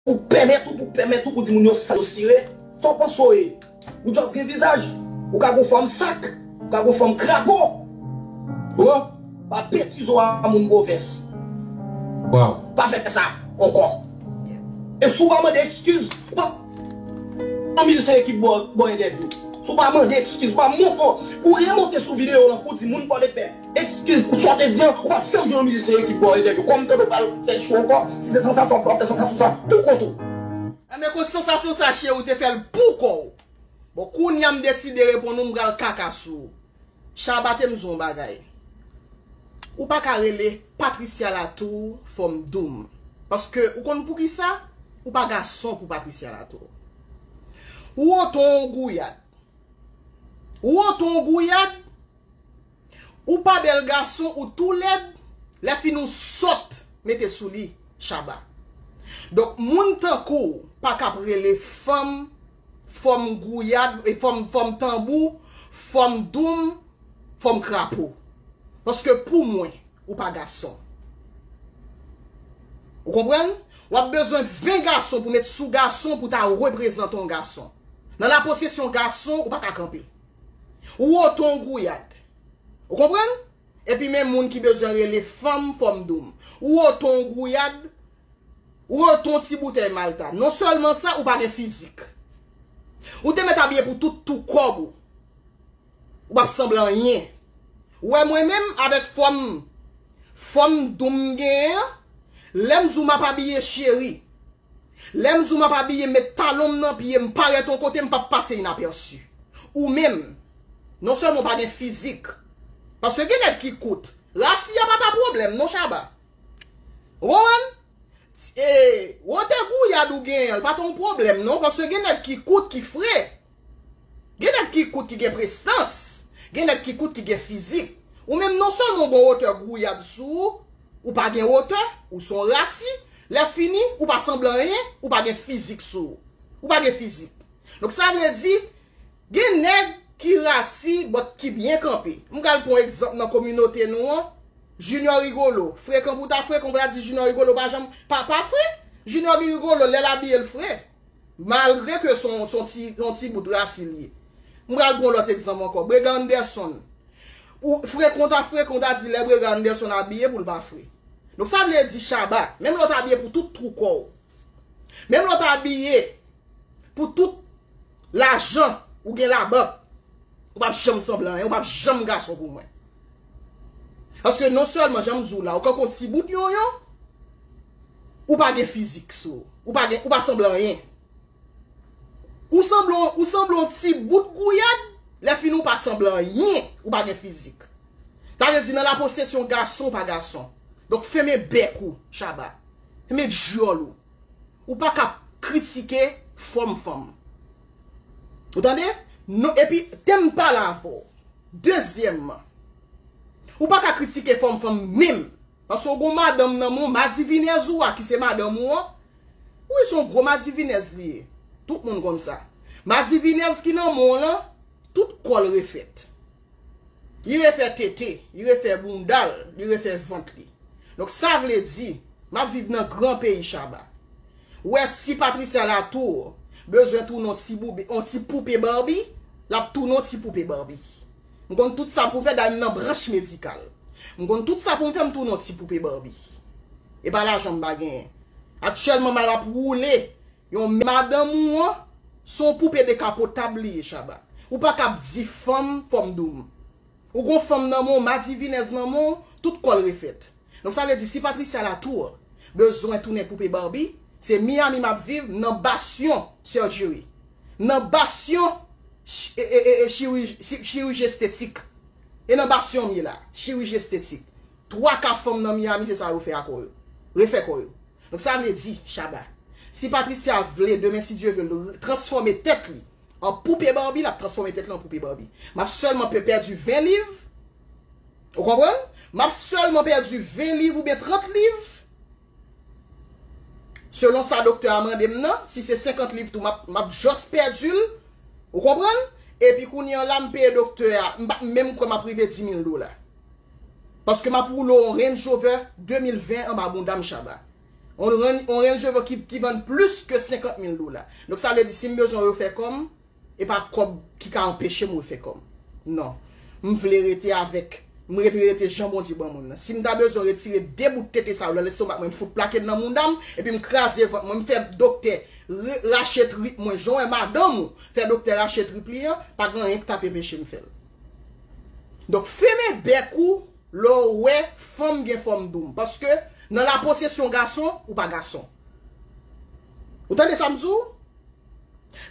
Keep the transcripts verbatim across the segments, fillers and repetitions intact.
ou pèmèt ou, pou pèmèt ou, pou di moun yo sa yo sire. Sa w panse w ye? Ou just gen vizaj. Ou ka gon fòm sak. Ou ka gon fòm krapo. Bro, pa betize w a moun pwovens. Wow. Pa fè sa ankò. E si w pa mande eskiz, ou pa yon mizisyen ki ba w entèvyou. Si w pa mande eskiz, ou pa monte, ou remonte sou videyo lan pou di moun Pòdepè eskiz pou sa w te di an, ou p ap janm jwenn yon mizisyen ki ba w entèvyou. Kòm tande w pral fè cho ankò, si se sansasyon, w ap fè sansasyon sa pou kont ou. Enben, kon sansasyon sa, cheri, ou te fè l pou kò w. Bon, kounye a m deside reponn ou, m pral kaka sou ou. Shabba, te m di w yon bagay. Ou pa ka rele Patricia Latour fanm doum. Paske ou konn poukisa? Ou pa gason pou Patricia Latour. Ou otan w gouyad. Ou otan w gouyad. Ou pa bèl gason, ou tou lèd. Lè fini ou sòt mete sou li, Shabba. Donk, moun tankou w pa ka ap rele fanm, fanm gouyad, e fanm, fanm tanbou, fanm doum, fanm krapo. Paske pou mwen, ou pa gason. Ou konprann? W ap bezwen ven gason pou met sou gason pou ta reprezante yon gason. Nan laposesyon gason, ou pa ka kanpe. Ou otan w gouyad. Ou konprann? Epi men moun ki bezwen rele fanm, fanm doum. Ou otan w gouyad, ou otan w ti boutèy Malta. Non sèlman sa, ou pa gen fizik. Ou te mèt abiye pou tout tou kòb ou. Ou p ap sanble anyen. Ou wè mwen menm avèk fòm, fòm doum m genyen an, lè m di w m ap abiye cheri, lè m di w m ap abiye met talon m nan pye, m parèt yon kote, m p ap pase inapèsi. Ou menm, non sèlman w pa gen fizik, paske gen nèg ki kout. Rasi a pa ta pwoblèm non, Shabba. Ou konprann? E, wotè gouyad ou genyen an, l pa ta yon pwoblèm non, paske gen nèg ki kout, ki fre. Gen nèg ki kout, ki gen prestans. Gen nèg ki kout, ki gen fizik. Ou menm, non sèlman w gen wotè gouyad sou ou, ou pa gen wotè, ou se yon rasi, lè fini, ou pa sanble anyen, ou pa gen fizik sou ou. Ou pa gen fizik. Donk, sa vle di, gen nèg ki rasi, but ki byen kanpe. M pral pran yon egzanp nan kominote nou an. Junior Rigolo. Frekan pou ta frekan, ou pral di Junior Rigolo pa janm, pa, pa fre. Junior Rigolo, lè l abiye, l fre. Malgre ke se yon, se yon ti, yon ti bout rasi l ye. M pral pran lòt egzanp ankò. Brega Anderson. Ou frekan ta frekan, ou ta di lè Brega Anderson abiye pou l pa fre. Donk, sa vle di, Shabba, menm lè w ta abiye pou tout twou kò w, menm lè w ta abiye pou tout lajan ou gen labank, ou p ap janm sanble anyen, ou p ap janm gason pou mwen. Paske non sèlman, jan m di w la, ou kanpe yon ti bout yonyon, ou pa gen fizik sou ou, ou pa gen, ou pa sanble anyen. Ou sanble, ou sanble yon ti bout gouyad, lè fini ou pa sanble anyen, ou pa gen fizik. Sa vle di nan laposesyon gason, ou pa gason. Donk, fèmen bèk ou, Shabba. Fèmen djòl ou. Ou pa ka kritike fòm fanm. Ou tande? Non, epi, te m pale avè w. Dezyèmman, ou pa ka kritike fòm fanm menm. Paske w gon madanm nan men w, madivinèz ou a, ki se madanm ou an. Wi, se yon gwo madivinèz li ye. Tout moun konn sa. Madivinèz ki nan men w lan, tout kò l refèt. Li refè tete, li refè bounda l, li refè vant li. Donk, sa vle di, m ap viv nan gran peyi Shabba. Ou wè, si Patricia Latour bezwen tounen yon ti boube, yon ti poupe Barbie, l ap tounen yon ti poupe Barbie. M konn tout sa pou m fè, dayè m nan branch medikal. M konn tout sa pou m fè, m tounen yon ti poupe Barbie. E pa lajan m pa genyen. Aktyèlman, m ap woule yon madanm ou an, se yon poupe dekapotab li ye, Shabba. Ou pa ka ap di fanm, fanm doum. Ou gon fanm nan men w, madivinèz nan men w, tout kò l refèt. Donk, sa vle di, si Patricia Latour bezwen tounen poupe Barbie, se Miami m ap viv, nan Bastion Surgery. Nan Bastion ch-, e, e, e, e, chirurji-, si-, chiriji estetik. E nan Bastion m ye la, chiriji estetik. Twa ka fanm nan Miami, se sa yo fè a kò yo. Refè kò yo. Donk, sa vle di, Shabba, si Patricia vle, demen, si Dye vle, l transfòme tèt li an poupe Barbie, l ap transfòme tèt li an poupe Barbie. M ap sèlman pe-, pèdi ven liv. Ou konprann? M ap sèlman pèdi ven liv oubyen trant liv. Selon sa doktè a mande m nan, si se senkant liv tou, m ap, m ap just pèdi l. Ou konprann? Epi kounye a la, m peye doktè a, m pa menm kwè m ap rive di mil dola. Paske m ap woule yon Range Rover de mil ven anba bounda m, Shabba. On Range, on Range Rover ki, ki vann plis ke senkant mil dola. Donk sa vle di si m bezwen refè kò m, e pa kòb ki ka anpeche m refè kò m. Non. M vle rete avèk, m vle rete jan Bondye ban mwen nan. Si m ta bezwen retire de bout tete sa yo nan lestomak mwen, m fout plake l nan mouda m, epi m kraze vant mwen, m fè doktè re- rache trip mwen, jan w wè madanm ou fè doktè rache trip li an, pa gen anyen k t ap enpeche m fè l. Donk, fèmen bèk ou lè w wè fanm gen fòm doum. Paske nan laposesyon gason, ou pa gason. Ou tande sa m di w?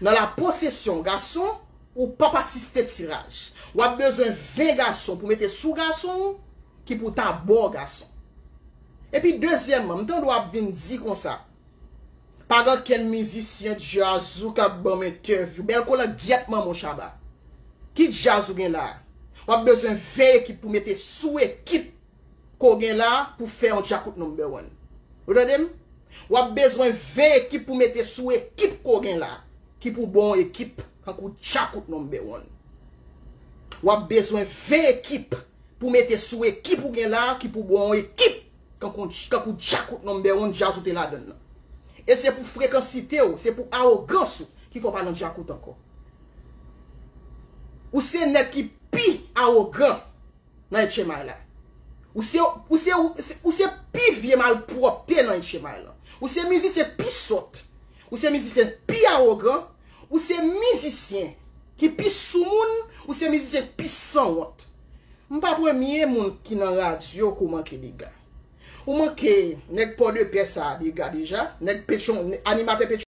Nan laposesyon gason, ou p ap asiste tiraj. W ap bezwen ven gason pou mete sou gason w ki pou ta ba w gason. Epi dezyèmman, m tande w ap vin di konsa, pa gen kenn mizisyen djaz ou k ap ban m entèvyou. Bèl kolangyèt manman w Shabba. Ki djaz ou gen la a? W ap bezwen ven ekip pou mete sou ekip ke w gen la a pou fè yon djakout number one. Ou tande m? W ap bezwen ven ekip pou mete sou ekip ke w gen la a, ki pou ba w yon ekip kankou djakout number one. W ap bezwen ven ekip pou mete sou ekip ou gen la a, ki pou ba w yon ekip kankou, kankou djakout number one djaz ou te ladann nan. E se pou frekansite w, se pou awogans ou ki fè w pa nan djakout ankò. Ou se nèg ki pi awogan nan H M I la. Ou se, ou se, ou se, ou se pi vye malpwòpte nan H M I la. Ou se mizisyen pi sòt. Ou se mizisyen pi awogan. Ou se mizisyen ki pi soumoun. Ou se mizisyen ki pi sanwont. M pa premye moun ki nan radyo ke w manke dega. Ou manke nèg Pòdepè sa a dega deja. Nèg Petyon, animatè Petyon.